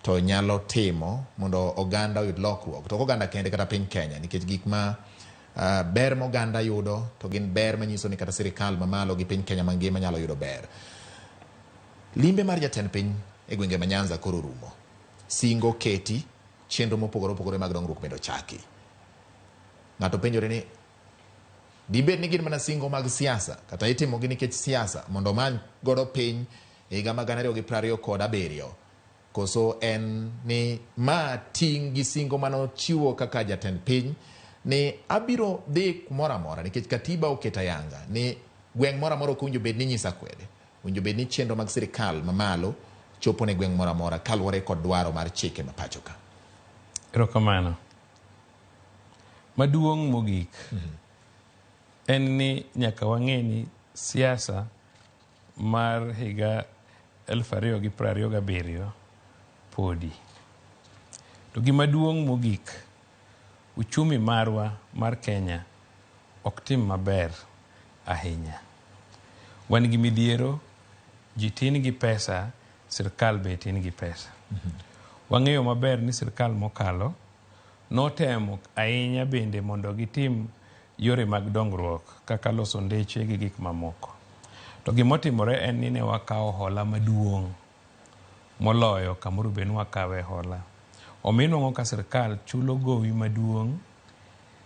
To nyalo timo mondo oganda oyud lokruok, to ok oganda kende, kata piny Kenya, nikech gik ma ber ma oganda yudo to gin ber manyiso ni kata sirikal mamalo gi piny Kenya mangima nyalo yudo ber. Limbe mar jatend piny e gwenge ma Nyanza koro orumo. Singo keti, chenro mopogore opogore mag dongruok bende ochaki. Ng'ato penjore ni dibed ni gin mana singo mag siasa kata itimogi nikech siasa mondo omany godo piny e higa mag 2027, koso en ni ma ting' gi singo manochiwo kaka jatend piny ni abiro dhi kumoro amora, nikech katiba oketo ayanga ni gweng' moro amora ok owinjo bed ni nyisa kwede, owinjo bed ni chenro mag sirikal mamalo chopo ne gweng' moro amora kaluwore kod dwaro mar chike ma pacho ka? Erokamano. Maduong' mogik en ni nyaka wang'e ni siasa mar higa 2027 podi. To gima duong' mogik, uchumi marwa mar Kenya ok tim maber ahinya. Wan gi midhiero, ji tin gi pesa, sirkal be tin gi pesa. Wang'eyo maber ni sirkal mokalo notemo ahinya bende mondo gitim yore mag dongruok kaka loso ndeche gi gik mamoko. To gimotimore en ni ne wakawo hola maduong' moloyo kamoro bed ni wakawe hola. Omiyo inuang'o ka sirkal chulo gowi maduong'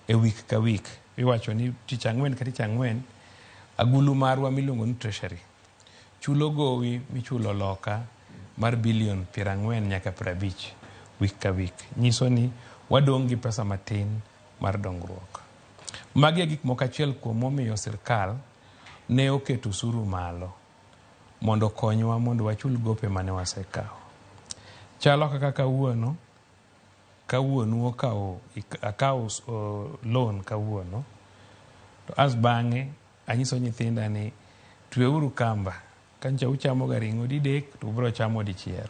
e week ka week. Iwacho ni tich ang'wen ka tich ang'wen, agulu marwa miluongo ni Treasury chulo gowi michulo loka mar bilion 40 nyaka 50 week ka week. Nyiso ni wadong' gi pesa matin mar dongruok. Magi e gik moko achiel kuom momiyo sirkal ne oketo osuru malo mondo okonywa mondo wachul gope mane wasekawo. Chalo kaka kawuono, kawuonu okawo, akawo loan kawuono, to as bang'e anyiso nyithinda ni tweuru kamba. Kanyocha uchamo ga ring'o didek to ubiro chamo dichiel.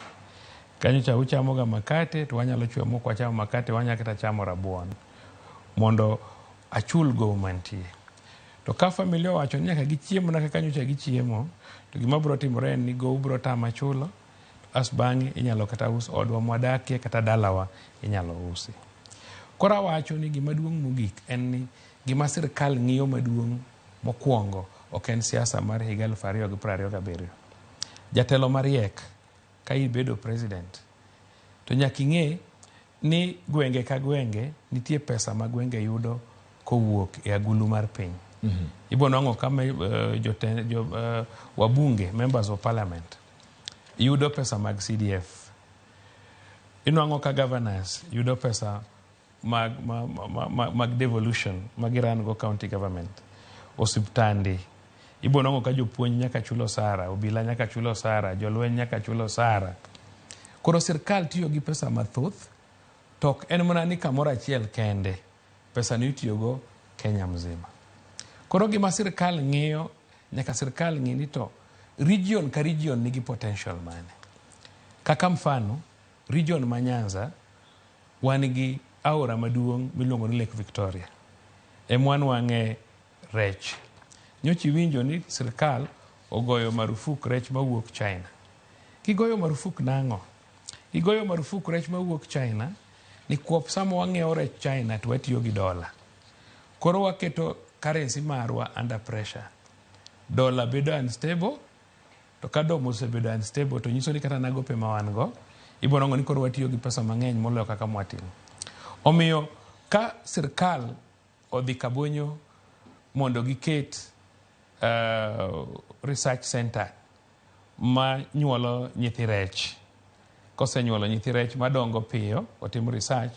Kanyocha uchamo ga makate to wanyalo chwe mok wachamo makate, wanyalo kata chamo rabuon mondo achul gowi mantie. To ka familia owacho ni nyaka gichiem mana kaka nyocha gichiemo, to gima biro timore en ni gowi biro tama chulo, as bang'e inyalo kata us odwa mwadakie kata dalawa inyalo usi. Koro awacho ni gima duong' mogik en ni gima sirkal ng'iyo maduong' mokwongo ok en siasa mar higa 2027. Jatelo mariek ka ibedo president to nyaka ing'e ni gwenge ka gwenge nitie pesa ma gwenge yudo kowuok e agulu mar piny. Ibo nwang'o ka wabunge, members of parliament, yudo pesa mag CDF. Inwang'o ka governors yudo pesa mag devolution ma giran go county government. Osiptande. Ibo nwang'o ka jopuonj nyaka chul osara, obila nyaka chul osara, jolweny nyaka chul osara. Koro sirkal tiyo gi pesa mathoth, to ok en mana ni kamoro achiel kende. Pesa ni itiyogo Kenya mzima. Koro gima sirkal ng'iyo, nyaka sirkal ng'i ni to region ka region nigi potential mane. Kaka mfano, region ma Nyanza wan gi aora maduong' miluongo ni Lake Victoria. Ema wanwang'e rech. Nyocha iwinjo ni sirkal ogoyo marufuk rech mawuok China. Gigoyo marufuk nang'o? Gigoyo marufuk rech mawuok China nikwop sama wang'iewo rech China to watiyo gi dola. Koro waketo currency marwa under pressure. Dola bedo unstable, to ka dola osebedo unstable to nyiso ni kata na gope ma wan go, ibo nwang'o ni koro watiyo gi pesa mang'eny moloyo kaka mwatimo. Omiyo ka sirkal odhi Kabonyo mondo giket research center ma nyuolo nyithi rech, kosenyuolo nyithi rech madongo piyo, otim research,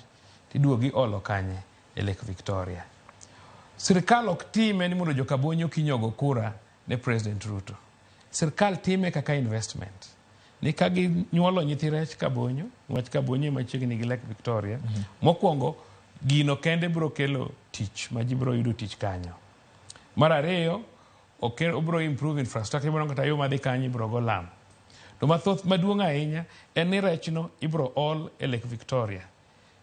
tiduogo iolo kanye? E Lake Victoria. Sirkal ok time ni mondo jo-Kabonyo kiny ogo kura ne President Ruto. Sirkal time kaka investment. Ni ka ginyuolo nyithi rech Kabonyo, niwach Kabonyo ema chiegni gi Lake Victoria, mokwongo gino kende biro kelo tich ma ji biro yudo tich kanyo. Mar ariyo, obiro improve infrastructure, ibiro kata yo madhi kanyo ibiro go lam. To mathoth maduong' ahinya en ni rechno ibiro ol e Lake Victoria.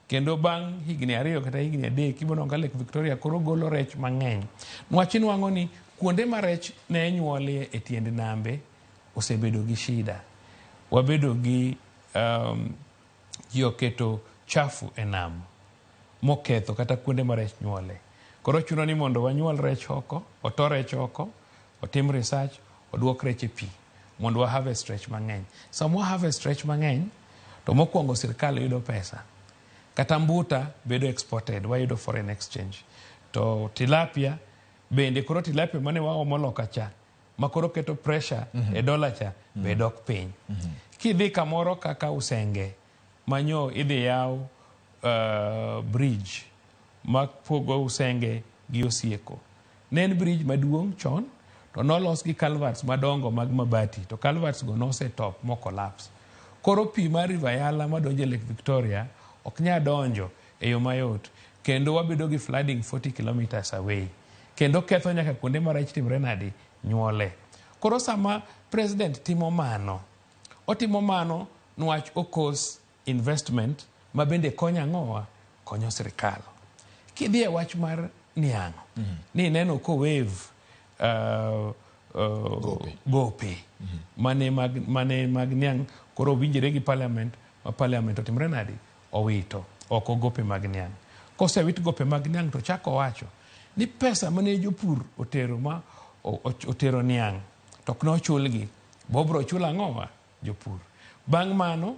Kendo bang' higni 2 kata higni 3 ibiro nwang'o ka Lake Victoria koro golo rech mang'eny. Nwach inwang'o ni kuonde ma rech ne nyuolie e tiend nambe osebedo gi shida. Wabedo gi Ji oketo chafu e nam moketho kata kuonde ma rech nyuole. Koro chuno ni mondo wanyuol rech oko, oto rech oko, otim research, oduok rech e pi mondo wa harvest rech mang'eny. Sama wa harvest rech mang'eny, to mokwongo sirkal yudo pesa. Kata mbuta bedo exported, wayudo foreign exchange. To tilapia bende koro tilapia mane waomo loka cha, ma koro keto pressure e dola cha, be dok piny. Kidhi kamoro kaka Usenge, manyo idhi yaw bridge mapogo Usenge gi Osieko. Ne en bridge maduong' chon, to nolos gi culverts madongo mag mabati, to culverts go nosetop mo collapse. Koro pi mar River Yala madonjo e Lake Victoria ok nyal donjo e yo mayot, kendo wabedo gi flooding 40 kilometers away. Kendo ketho nyaka kuonde ma rech timre nadi nyuole. Koro sama president timo mano, otimo mano nwach okos investment ma bende konyo ang'owa konyo sirikal. Kidhi e wach mar niang' ni ineno ko waive Gope. gope mane mag niang' koro winjre gi parliament ma parliament otimre nadi owito oko gope mag niang'. Kosewit gope mag niang' to chako wacho ni pesa mane jopur otero ma otero niang' to ok nochulgi bobro chul ang'owa jopur. Bang' mano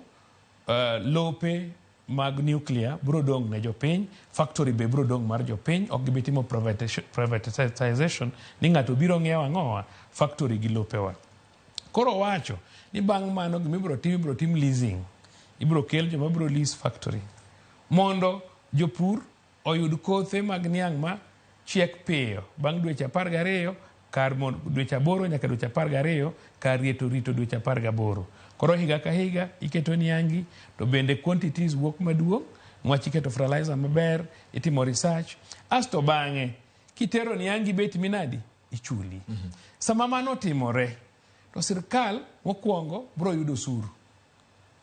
lope mag nuclear bro dong' ne jopiny, factory be bro dong' mar jopiny, ok gibi timo privatization ni ng'ato biro ng'iewo ang'owa factory gi lopewa. Koro wacho ni bang' mano gima ibro tim ibro tim leasing. Ibro kel joma bro lease factory mondo jopur oyud kothe mag niang' ma chiek piyo bang' dweche 12 kar mondo dweche 8 nyaka dweche 12 kar rito dweche 18. Koro higa ka higa iketo niangi to bende quantities wuok maduong' nwach iketo fertilizer maber, itimo research, asto bang'e kitero niangi bet minadi ichuli. Sama mano otimore to sirkal mokwongo bro yudo osuru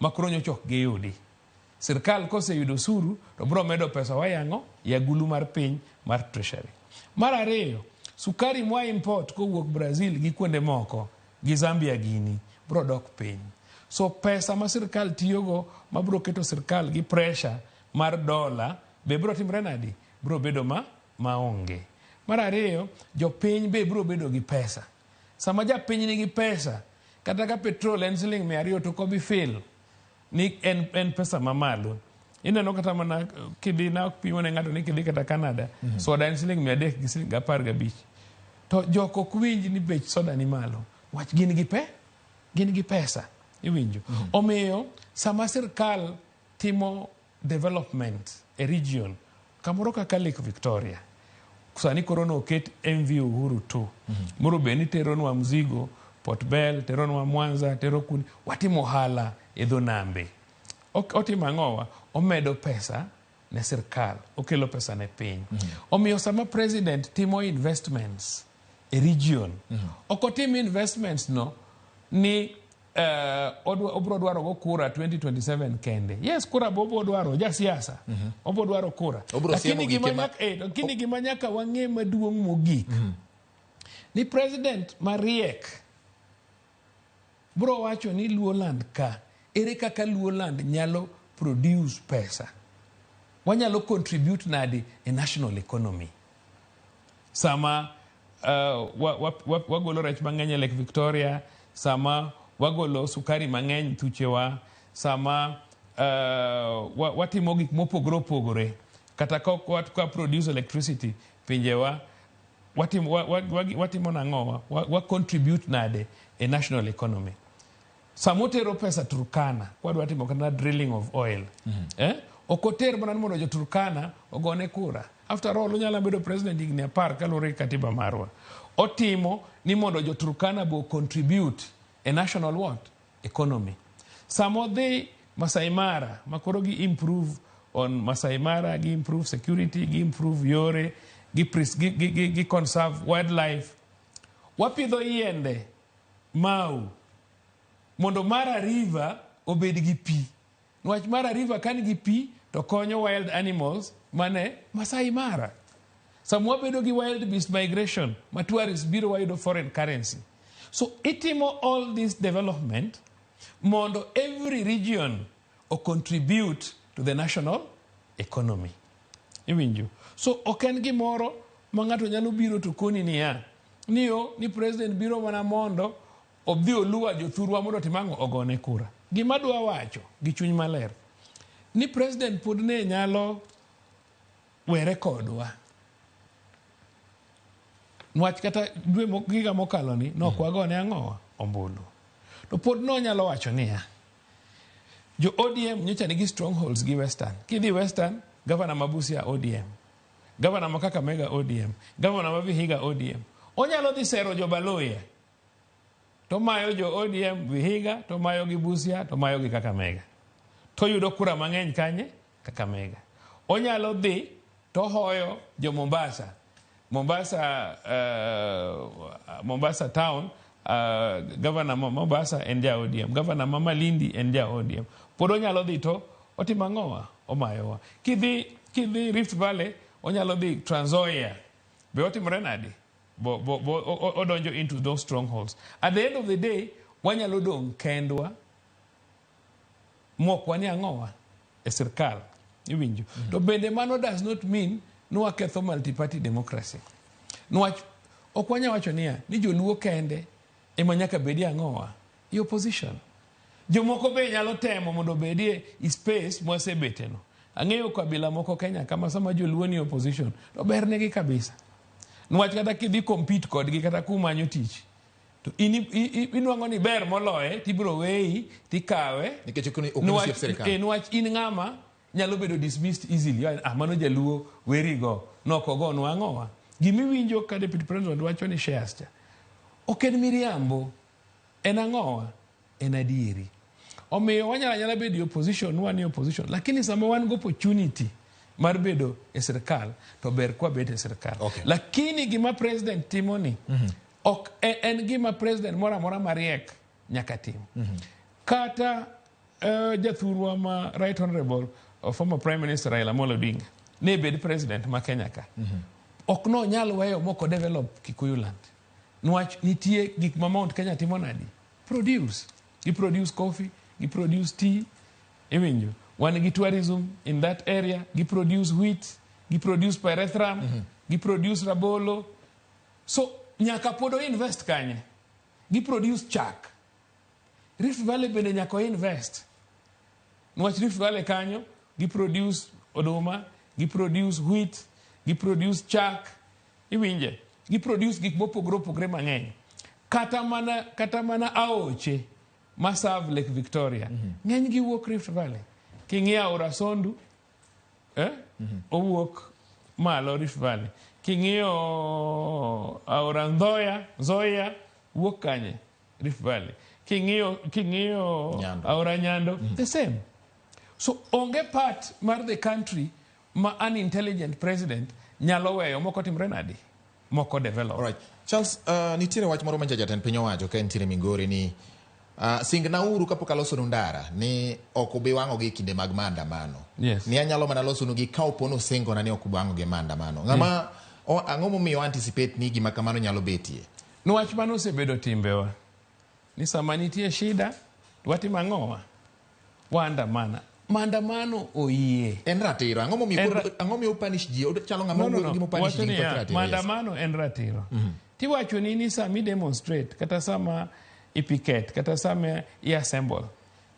ma koro nyocha ok giyudi. Sirkal koseyudo osuru to bro medo pesa wayang'o e agulu mar piny mar treasury. Mar ariyo, sukari mwa import kowuok Brazil gi kuonde moko gi Zambia gini bro dok piny. So pesa ma sirkal tiyogo ma bro keto sirkal gi pressure mar dola be bro timre nadi? Bro bedo ma maonge. Mar ariyo, jopiny be bro bedo gi pesa. Sama japiny nigi pesa, kata ka petrol en siling 200 to ok obi feel ni en pesa mamalo. Ineno kata mana kidhi na ok pimo ne ng'ato ni kidhi kata Canada, soda en siling 300 gi siling 15. To jok ok winj ni bech soda ni malo. Wach gin gi pesa. Iwinjo. Omiyo sama sirkal timo development e region kamoro kaka Lake Victoria, sani koro noket MV Uhuru 2 moro bed ni teronwa mzigo Port Bell, teronwa Mwanza, tero kundi, watimo ohala e dho nambe. Otimo ang'owa? Omedo pesa ne sirkal, okelo pesa ne piny. Omiyo sama president timo investments e region, ok otim investments no ni obro dwaro go kura 2027 kende. Yes, kura bo obro dwaro, jasiasa. Obro dwaro kura. Obro Lakini siemo gima gike ma- lakini gima nyaka wang'e maduong' mogik ni president mariek bro wacho ni Luoland ka ere kaka Luoland nyalo produce pesa wanyalo contribute nadi e national economy sama wagolo rech mang'eny e Lake Victoria sama wagolo sukari mang'eny thuchewa sama watimo gik mopogore opogore kata ka ka produce electricity pinjewa watimo, watimo nang'owa wa contribute nade e national economy sama otero pesa Turkana kwadwa timo kata drilling of oil eh? Ok oter mana ni mondo jo Turkana ogone kura after all onyalo bedo president higni 10 kaluwore gi katiba marwa otimo ni mondo jo Turkana bo contribute e national what economy sama odhi Masai Mara ma koro gi improve on Masai Mara gi improve security gi improve yore gi, gi conserve wildlife wapidho yiende mau mondo Mara River obed gi pi niwach Mara River ka nigi pi to konyo wild animals mane Masai Mara sama wabedo gi wild beast migration ma tourists biro wayudo foreign currency so itimo all this development mondo every region o contribute to the national economy. Iwinjo? So ok en gimoro ma ng'ato nyalo biro to koni niya, niyo ni president biro mana mondo odhi oluwa jothurwa mondo otim ang'o ogone kura. Gima adwa wacho gi chuny maler ni president pod ne nyalo were kodwa. Nwach kata dwe higa mokalo ni nok wagone ang'owa ombulu. To pod nonyalo wacho niya, jo ODM nyocha nigi strongholds gi Western. Kidhi Western, governor ma Busia ODM, governor ma Kakamega ODM, governor ma Vihiga ODM. Onyalo dhi sero jo Baluya to mayo jo ODM Vihiga, to mayo gi Busia, to mayo gi Kakamega. To yudo kura mang'eny kanye? Kakamega. Onyalo dhi to hoyo jo Mombasa. Mombasa town, governor ma Mombasa en ja ODM, governor ma Malindi en ja ODM. Pod onyalo dhi to otimo ang'owa? Omayowa. Kidhi Rift Valley, onyalo dhi Trans Nzoia. Be otimore nadi? Bo odonjo into those strongholds. At the end of the day, wanyalo dong' kendwa mok wanie ang'owa e sirkal. Iwinjo? To bende mano does not mean ni waketho multi-party democracy. Niwach ok wanya wacho niya ni joluo kende ema nyaka bedie ang'owa e opposition. Jomoko be nyalo temo mondo obedie e space mwasebeteno. Ang'eyo kabila moko Kenya kama sama joluo ni opposition to ber negi kabisa. Niwach kata kidhi compete kodgi kata kumanyo tich to in inwang'o ni ber moloye tibiro weyi tikawe Nikech ok in osiep sirkal. Niwach in ng'ama nyalo bedo dismissed easily. Ah, mano jaluo werigo nokogonwa ang'owa. Gimiwinjo ka deputy president wacho ni shares cha ok en miriambo, en ang'owa, en adieri. Omiyo wanyalo anyala bedo e opposition, wan e opposition, lakini sama wan gi opportunity mar bedo e sirkal to ber kwabet e sirkal. Lakini gima president timo ni ok en gima president moro amora mariek nyaka tim. Kata jathurwa ma right honorable former prime minister Raila Amolo Odinga ne bed president ma Kenya ka. Ok nonyal weyo moko develop Kikuyu land. Niwach nitie gik ma Mount Kenya timo nadi? Produce. Gi produce coffee, gi produce tea, iwinjo. Wan gi tourism in that area, gi produce wheat, gi produce pyrethrum, gi produce rabolo. So nyaka pod o invest kanye? Gi produce chak. Rift Valley bende nyaka o invest. Niwach Rift Valley kanyo gi produce oduma, gi produce wheat, gi produce chak, iwinje? Gi produce gik mopogore opogore mang'eny. Kata mana aoche ma serve Lake Victoria, ng'eny gi wuok Rift Valley. King'iyo aora Sondu, owuok malo Rift Valley. King'iyo aora Nzoia wuok kanye? Rift Valley. King'iyo Nyando. aora Nyando, the same. So onge part mar the country ma an intelligent president nyalo weyo moko timre nadi? Moko develop. Alright. Charles, nitiere wach moro mancha jatend piny owacho ka entiere Migori ni singnauru kapok alosonu ndara ni ok ubi wang'ogi e kinde mag maandamano. Ni anyalo mana losonugi ka opo nusingona ni ok ubi wang'ogi e maandamano. Ng'ama ang'o momiyo anticipate ni gima kamano nyalo betie? Niwach mano osebedo timbewa. Ni sama nitie shida, watimo ang'owa? Waandamana. Maandamano oyie. En ratiro. Ang'o momiyo ang'o momiyo punish ji? Chalo ng'ama No, no, no. gima punish Wacho ji niya, nikech ratiro. Yes. Maandamano en ratiro. Tiwacho ni sama i demonstrate, kata sama i picket, kata sama i assemble,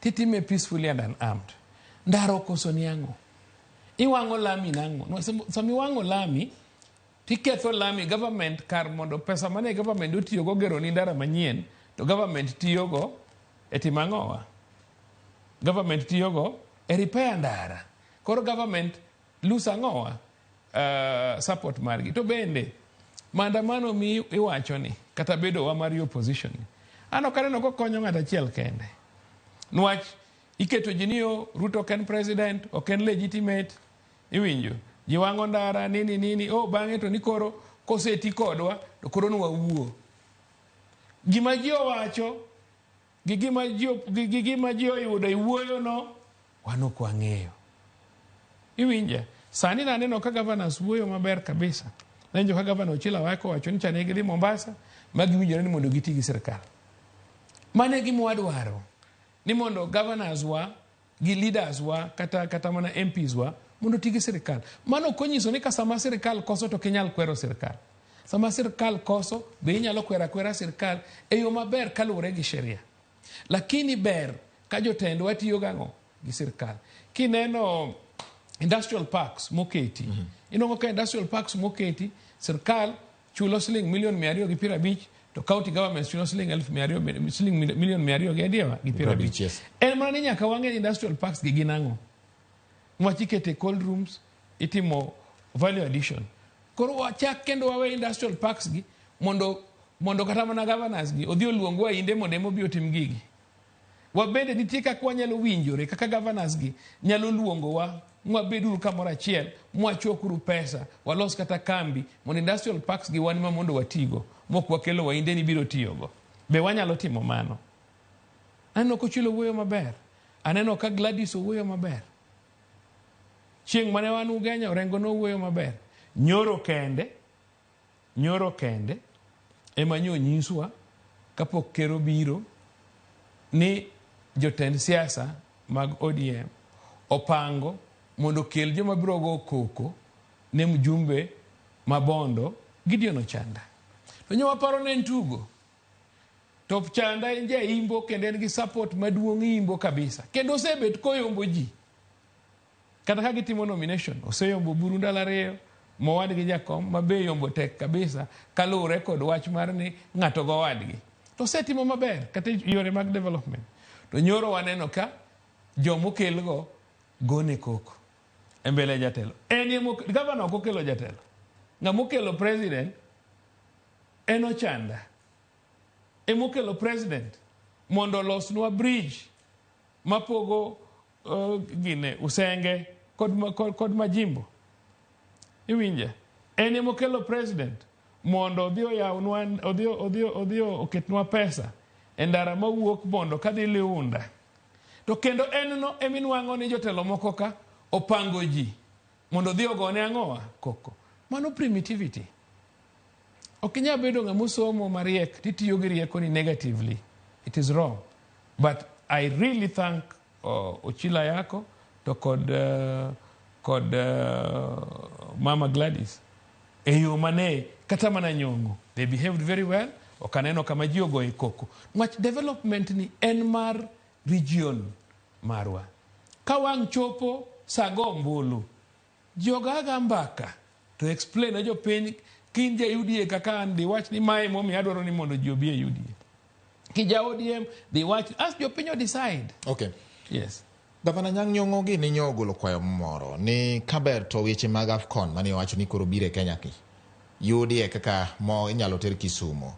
titime peacefully and unarmed. Ndara okoso ni ang'o? Iwang'o lami nang'o? No, sama iwang'o lami, tiketho lami government kar mondo pesa mane government otiyogo gero ni ndara manyien, to government tiyogo e timo ang'owa? Government tiyogo e repair ndara. Koro government lose ang'owa? Support margi. To bende, maandamano mi iwacho ni, kata bedo wa mar opposition ni, an ok aneno kokonyo ng'at achiel kende. Niwach iketo ji ni yo, Ruto ok en president, ok en legitimate, iwinjo. Ji wang'o ndara, nini nini, oh bang'e to ni koro koseti kodwa, to koro nwawuo. Gima ji owacho, gi gima ji oyudo e wuoyono, wan ok wang'eyo. Iwinja? Sani naneno ka governors wuoyo maber kabisa. Nawinjo ka governor Ochilo Awako wacho ni chane gidhi Mombasa, ma giwinjore ni mondo giti gi sirkal. Mano e gima wadwaro. Ni mondo governors wa gi leaders wa kata mana MPs wa mondo oti gi sirikal. Mano ok onyiso ni ka sama sirikal koso to ok inyal kwero sirikal. Sama sirikal koso be inyalo kwero akwera sirikal e yo maber kaluwore gi sheria. Lakini ber ka jotendwa tiyo gang'o gi sirikal. Kineno industrial parks moketi, inwang'o ka industrial parks moketi, sirikal chulo siling milion 250 to county government chulo siling 200,000, siling milion 200 gi adiewa gi 50. Yes. En mana ni nyaka wang'e ni industrial parks gi gin ang'o. Nwach ikete cold rooms, itimo value addition. Koro wachak kendo wawe industrial parks gi mondo kata mana governors gi odhi oluong wainde mondo ema obi otim gigi. Wabende nitie kaka wanyalo winjore kaka governors gi nyalo luongowa mwabeduru kamoro achiel mwachokuru pesa walos kata kambi mondo industrial parks gi wan ma mondo watigo mok wakelo wainde ni biro tiyogo. Be wanyalo timo mano? Aneno ka Ochilo wuoyo maber. Aneno ka Gladys owuoyo maber. Chieng' mane wan Ugenya, Orengo nowuoyo maber. Nyoro kende ema nyo nyiswa kapok ker obiro ni jotend siasa mag ODM opango mondo okel joma biro go koko ne mjumbe ma Bondo Gideon Ochanda. To nyo waparo ne en tugo. To Ochanda en jaimbo kendo en gi support maduong' imbo kabisa. Kendo osebet koyombo ji. Kata ka gitimo nomination, oseyombo buru ndalo 2, mowadgi jakom ma be yombo tek kabisa kaluwore kod wach mar ni ng'ato go wadgi. To osetimo maber kata yore mag development. To nyoro waneno ka jomokelgo gone koko e mbele jatelo. En emo gavana ok okelo jatelo. Ng'ama okelo president en Ochanda. Emokelo president mondo olosnwa bridge mapogo gine Usenge kod Majimbo. Iwinje? En emokelo president mondo odhi oyawnwa, odhi oketnwa pesa e ndara mawuok Bondo kadhi Liunda. To kendo en no eminwang'o ni jotelo moko ka opango ji mondo odhi ogone ang'owa koko. Mano primitivity. Ok inyal bedo ng'ama osomo mariek titiyo gi riekoni negatively. It is wrong. But I really thank Ochila Yako to kod Mama Gladys e yo mane kata mana nyong'o. They behaved very well. Ok aneno kama ji ogoye koko. Wach development ni en mar region marwa. Ka wang' chopo sa go ombulu, ji ogaga mbaka to explain ne jopiny kin ja UDA kaka an dhi wach ni mae momiyo adwaro ni mondo ji obi e UDA. Ki ja ODM dhi wach as jopiny o decide. Okay. Yes. Gavana Anyang' Nyong'o gi ni nyo ogolo kwayo moro ni kaber to weche mag AFCON mane owacho ni koro biro e Kenya ki yudie kaka mo inyalo ter Kisumo.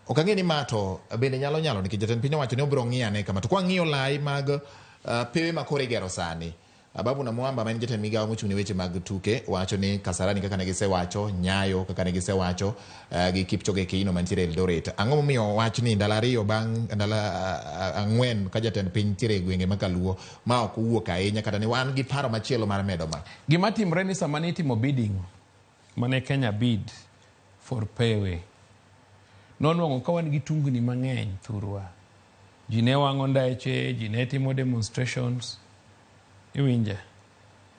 Ok ang'e ni ma to bende nyalo nikech jatend piny owacho ni obiro ng'iyo ane kama. To kwa ng'iyo lai mag pewe ma koro igero sani, Ababu Namwamba ma en jatend migawo mochung' ne weche mag tuke wacho ni Kasarani kaka ne gisewacho, Nyayo kaka ne gisewacho, gi Kipchoge Keino mantiere Eldoret. Ang'o momiyo wach ni ndalo 2 bang' ndalo 4 ka jatend piny nitiere e gwenge ma Kaluo ma ok owuok ahinya kata ni wan gi paro machielo mar medo ma? Gima timre ni sama nitimo bidding mane Kenya bid for pewe, nonwang'o ka wan gi tungni mang'eny thurwa. Ji ne wang'o ndache, ji ne timo demonstrations. Iwinja?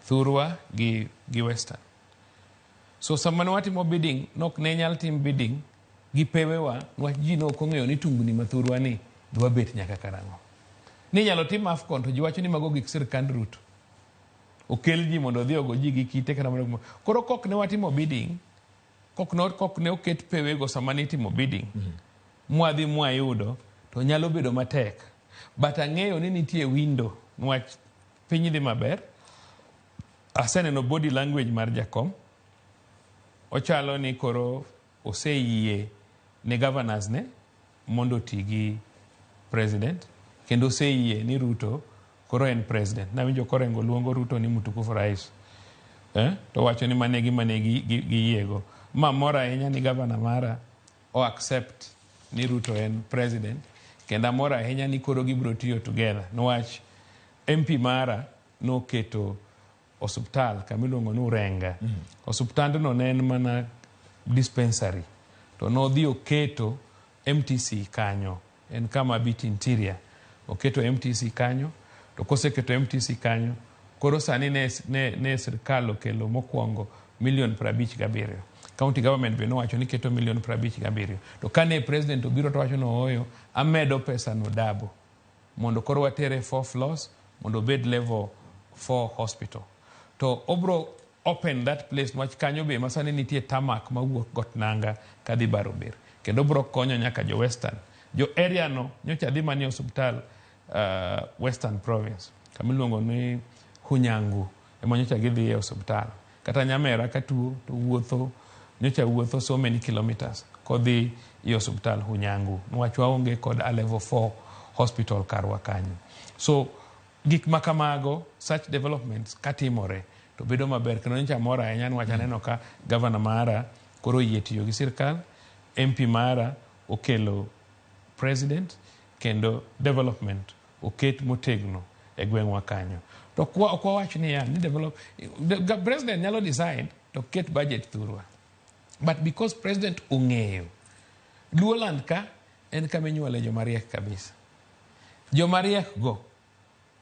Thurwa gi Western. So sama ne watimo bidding, nok ne nyal tim bidding gi pewewa, nwach ji ne ok ong'eyo ni tungni ma thurwa ni dwa bet nyaka karang'o. Ni inyalo tim AFCON to ji wacho ni mago gik sirkand Ruto. Okel ji mondo odhi ogo ji gi kite kata mana gimoro. Koro kok ne watimo bidding, kok ne oket pewego sama ne itimo bidding, mwadhi mwayudo, to nyalo bedo matek. But ang'eyo ni nitie window, nwach piny dhi maber. Aseneno body language mar jakom. Ochalo ni koro oseyie ne governors ne mondo oti gi president, kendo oseyie ni Ruto koro en president. Nawinjo Korengo luongo Ruto ni mtukufu rais. To wacho ni mane gima ne giyiego. Ma mor ahinya ni governor mara o accept ni Ruto en president, kendo amor ahinya ni koro gibiro tiyo together. Niwach MP mara noketo osuptal kama iluongo ni Urenga. Osuptandno ne en mana dispensary, to nodhi oketo MTC kanyo, en kama bit interior. Oketo MTC kanyo. To koseketo MTC kanyo, koro sani ne sirkal okelo mokwongo milion 57. County government be nowacho ni keto milion 57. To kane president obiro to wacho ni ooyo, amedo pesa no double. Mondo koro watere 4 floors, mondo obed level 4 hospital. To obro open that place nwach kanyo be masani nitie tarmac mawuok Got Nanga kadhi Barober. Kendo bro konyo nyaka jo Western. Jo area no nyocha dhi manie osuptal Western Province. Kama iluongo ni Hunyangu ema nyocha gidhi e osuptal. Kata Nyamera ka tuo to wuotho nyocha wuotho so many kilometers kodhi e osuptal Hunyangu. Nwach waonge kod a level 4 hospital karwa kanyo. So gik ma kamago, such developments katimore to bedo maber kendo nyocha mor ahinya niwach aneno ka gavana mara koro oyie tiyo gi sirkal, MP mara okelo president kendo development oket motegno e gweng'wa kanyo. To ok wawach niya ni develop, the president nyalo decide to ket budget thurwa. But because president ong'eyo, Luoland ka en kama inyuole joma riek kabisa. Joma riek go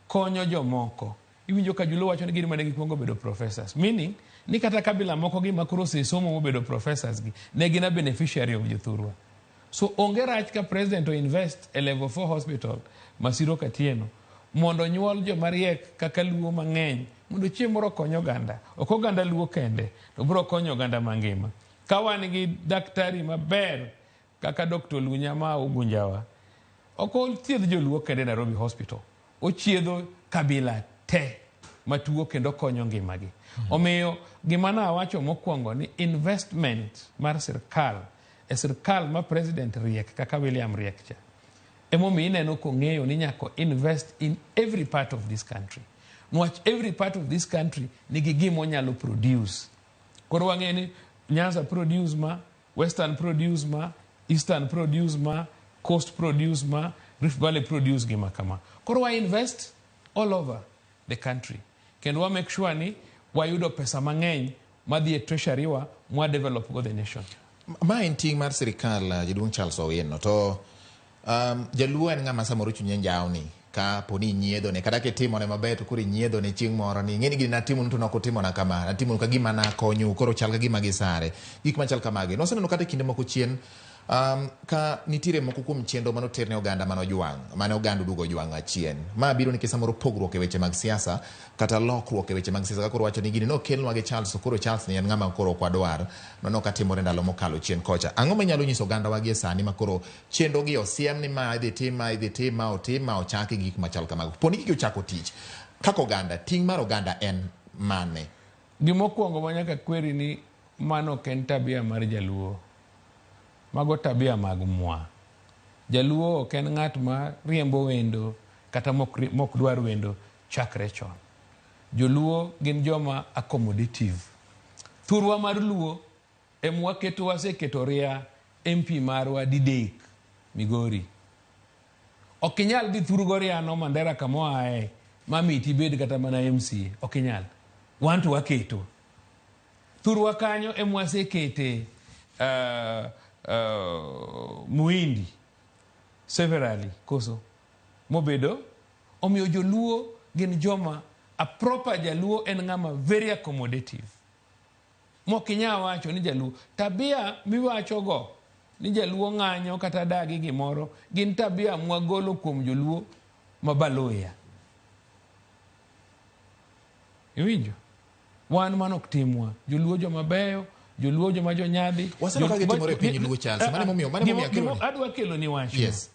konyo jomoko. Iwinjo ka Joluo wacho ni gin mane gikwongo bedo professors. Meaning, ni kata kabila moko gi ma koro osesomo mobedo professors gi, ne gin a beneficiary of jothurwa. So onge rach ka president o invest e level 4 hospital Masiro Katieno mondo nyuol joma riek kaka Luo mang'eny mondo chieng' moro okony oganda. Ok oganda Luo kende, to biro konyo oganda mangima. Ka wan gi daktari maber kaka Dr. Lunya ma Ugunjawa, ok othiedh joluo kende Nairobi Hospital, ochiedho kabila te matuo kendo konyo ngimagi. Omiyo gima nawacho mokwongo ni investment mar sirkal e sirkal ma president riek kaka William riek cha emomiyo ineno kong'eyo ni nyaka invest in every part of this country. Nwach every part of this country nigi gima onyalo produce. Koro wang'eyo ni Nyanza produce ma, Western produce ma, Eastern produce ma, Coast produce ma, Rift Valley produce gima kama. Koro wa invest all over the country. Kendo wa make sure ni wayudo pesa mang'eny madhi e treasury wa mwa develop go the nation. Ma en ting' mar sirikal, jaduong' Charles Owino, to jaluo en ng'ama samoro chunye njawni ka poni inyiedhone kata kitimone maber to koro inyiedhone chieng' moro ni ing'e ni gini natimonu to nok utimona kama, natimonu ka gima nakonyou koro chal ka gima gisare, gik machal kamagi. Nwaseneno kata e kinde moko chien ka nitiere moko kuom chenro manoter ne oganda manojwang', mane oganda oduogo ojwang'o achien. Ma biro nikech samoro pogruok e weche mag siasa kata lokruok e weche mag siasa ka koro wacho ni gini nokelnwa gi Charles to koro Charles ni en ng'ama koro ok wadwar. Mano katimore ndalo mokalo chien kocha. Ang'o minyalo nyiso oganda wa gie sani ma koro chenro gi osiem ni ma idhi tim, ma idhi tim, ma otim, ma ochaki gik machal kamago. Poni gigi ochako tich, kaka oganda, ting' mar oganda en mane? Gimokwongo ma nyaka kweri ni mano ok en tabia mar jaluo. Mago tabia mag mwa. Jaluo ok en ng'at ma riembo wendo kata mok dwar wendo chakre chon. Joluo gin joma accommodative. Thurwa mar Luo ema waketo waseketo ria MP marwa didek Migori. Ok inyal dhi thurgo riano Mandera kama oaye ma mit ibed kata mana MCA. Ok inyal. Wan to waketo. Thurwa kanyo ema wasekete Muhindi severally koso mobedo. Omiyo joluo gin joma a proper jaluo en ng'ama very accommodative. Mok inyal wacho ni jaluo tabia miwacho go ni jaluo ng'anyo kata dagi gimoro gin tabia mwagolo kuom joluo mabaloya. Iwinjo? Wan mano ok timwa. Joluo joma beyo, joluo joma jonyadhi. Waseneno ka gitimore e piny Luo, Charles. Mano emomiyo akelo ni. Adwa kelo ni wach. Yes.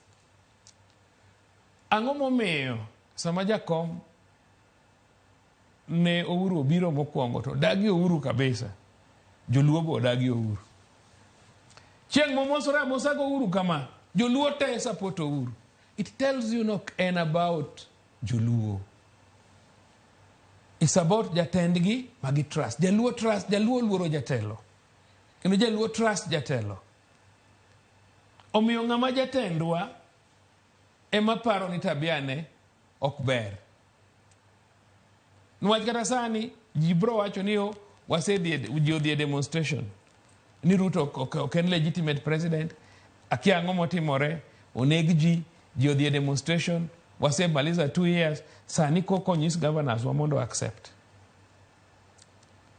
Ang'o momiyo sama jakom ne Uhuru obiro mokwongo to dagi Uhuru kabisa, joluo bo dagi Uhuru. Chieng' momosore amosa go Uhuru kama, joluo te support Uhuru. It tells you nok en about joluo. It's about jatendgi ma gi trust. Jaluo trust, jaluo luoro jatelo. Kendo jaluo trust jatelo. Omiyo ng'ama jatendwa ema paro ni tabia ne ok ber. Niwach kata sani ji bro wacho ni o wasedhi ji odhi e demonstration ni Ruto ok en legitimate president, akia ang'o motimore, oneg ji, ji odhi e demonstration. Wasemaliza 2 years, sani koko onyis governors wa mondo accept.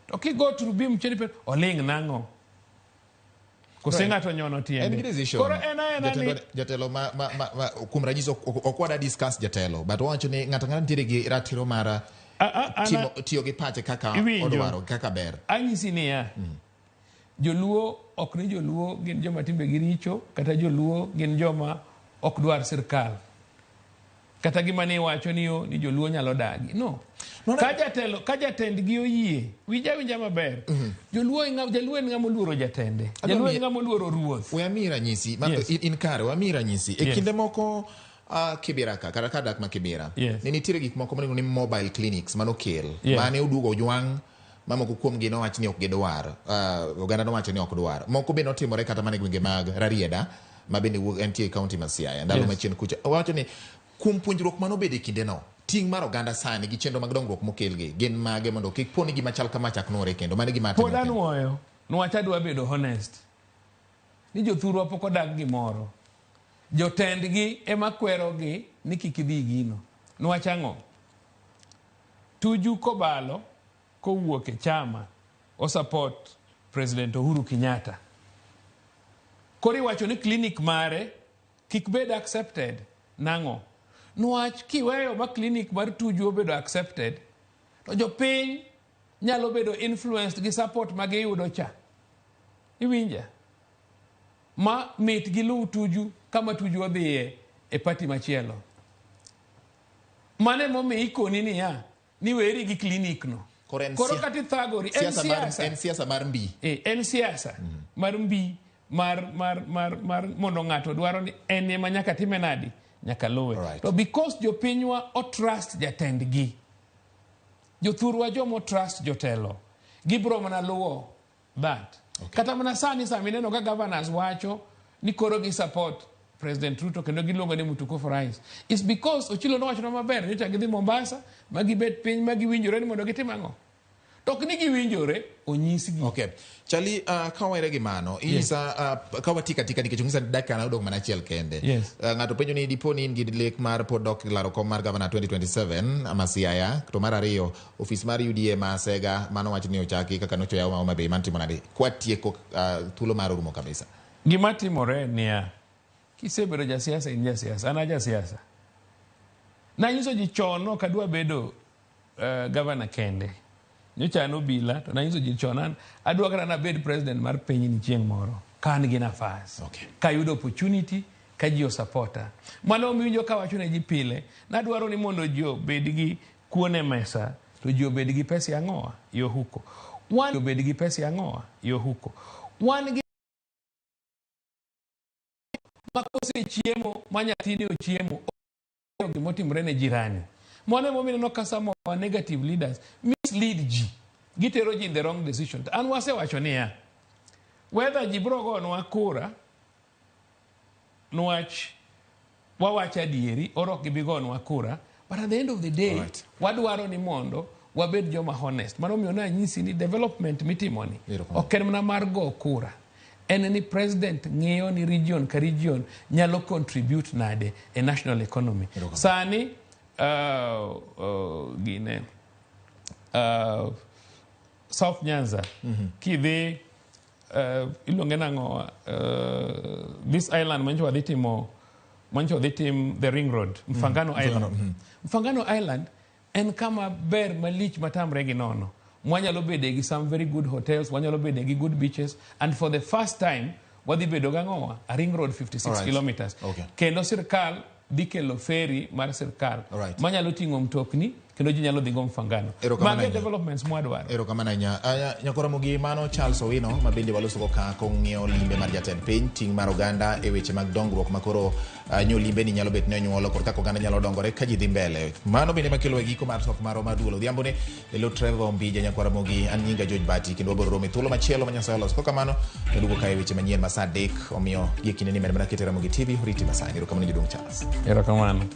To kigo turubim cheni pe oling nang'o? Kose ng'ato nyono En gi tiende. decision. Koro en aena ni Jatelo ma kuom ranyisi ok wada discuss jatelo, but wawacho ni ng'ato ang'ata nitiere gi ratiro mar timo tiyo gi pache kaka Iwinjo. odwaro, kaka ber. Anyisi niya, joluo ok ni joluo gin joma timbegi richo, kata joluo gin joma ok dwar sirkal, kata gima ni iwacho ni yo ni joluo nyalo dagi no. Ka jatelo, ka jatendgi oyie, winja winja maber, joluo en jaluo en ng'ama oluoro jatende, jaluo en ng'ama oluoro ruoth. We amiyi ranyisi ma, in kare, wamiyi ranyisi e kinde moko Kibera ka kata ka dak ma Kibera ne nitiere gik moko miluongo ni mobile clinics manokel mane oduogo ojwang' ma moko kuomgi nowach ni ok gidwar, oganda nowacho ni ok dwar. Moko be notimore kata mana e gwenge mag Rarieda ma bende wuok entie e kaunti ma Siaya ndalo machien kucha. Wawacho ni kuom puonjruok manobedo e kindeno, ting' mar oganda sani gi chenro mag dongruok mokelgi gin mage mondo kik po ni gima chal kama chak nuore kendo? Mano e gima Pod atimo kendo. Anuoyo niwach adwa bedo honest ni jothurwa pok odag gimoro. Jotendgi ema kwerogi ni kik idhi gino. Niwach ang'o? Tuju Kobalo kowuok e chama osupport President Uhuru Kenyatta. Koro iwacho ni clinic mare kik bed accepted. Nang'o? Niwach kiweyo ma clinic mar Tuju obedo accepted, to jopiny nyalo bedo influenced gi support ma giyudo cha. Iwinja? Ma mit giluw Tuju kama Tuju odhiye e party machielo. Mano emomiyo ikoni niya, ni weri gi clinic no. Koro en Koro kata ithagori, en siasa mar, siasa. en siasa mar mbi. En siasa mar mbi mar mondo ng'ato dwaro ni en ema nyaka time nadi, nyaka luwe. To because jopinywa otrust jatendgi, jothurwa jomo trust jotelo, gibiro mana luwo that. Kata mana sani sama ineno ka governors wacho ni koro gi support President Ruto kendo giluongo ni mtukufu rais is because Ochilo nowachonwa maber nyocha gidhi Mombasa ma gibet piny ma giwinjore ni mondo gitim ang'o. To ok ni giwinjore, onyisgi. Okay. Chali, ka wawere gi mano, inyisa ka watika tika nikech onyisa ni dakika na odong' mana achiel kende. Ng'ato penjo ni dipo ni in gi lek mar pod dok laro kom mar gavana 2027 ma Siaya, to mar ariyo ofis mar UDA ma Sega mano wach ni ochaki kaka nocho yaw ma Homa Bay man timo nade kwatieko thuolo mar orumo kabisa. Gima timore niya, kisebedo jasiasa in jasiasa, an a jasiasa. Nanyiso ji chon ok adwa bedo gavana kende. Nyocha an obila to nanyiso ji chon an adwa kata nabed president mar pinyni chieng' moro ka an gi nafas. Kayudo opportunity ka ji osupporta. Mano miwinjo kawacho ne ji pile, nadwaro ni mondo ji obed gi kuon e mesa to ji obed gi pesa e ang'owa e ohuko. Wan obed gi pesa e ang'owa e ohuko. Wan gi ma kosechiemo ma nyathini ochiemo gimotimore ne jirani. Mano emomiyo ineno ka some of our negative leaders mislead ji. Gitero ji in the wrong decision. To an wasewacho niya, whether ji biro gonwa kura nwach wawacho adieri or ok gibi gonwa kura, but at the end of the day wadwaro ni mondo wabed joma honest. Mano omiyo nanyisi ni development mitimoni ok en mana mar go kura. En ni president ng'iyo ni region ka region nyalo contribute nade e national economy. Sani gine South Nyanza kidhi iluonge nang'o, this island manyocha wadhi timo, manyocha wadhi tim the ring road, Mfangano Island. Mfangano Island en kama ber malich matamre gi nono. Mwanyalo bede gi some very good hotels, wanyalo bede gi good beaches, and for the first time wadhi bedo gang'owa a ring road 56 kilometers. Kendo sirkal dhi kelo ferry mar sirkal manyalo ting'o mtokni kendo ji nyalo dhi go Mfangano. Erokamano Mago e ahinya. developments mwadwaro. Erokamano ahinya. Aya, Nyakoramogi, mano Charles Owino ma bende walosogo ka kong'iyo limbe mar jatend piny, ting' mar oganda e weche mag dongruok ma koro nyo limbe ni nyalo bet ni onyuolo kod kaka oganda nyalo dongore ka ji dhi mbele. Mano bende makelo e giko mar twak marwa mar duol odhiambo ni e lo Trevor Ombija Nyakwaramogi, an nyinga George Bati kendo wabiro romo e thuolo machielo ma Nyasaye oloso. Kokamano, waduogo ka e weche manyien ma saa 3 omiyo gie kinde ni med mana kete Ramogi TV oriti masani. Erokamano jaduong' Charles. Erokamano.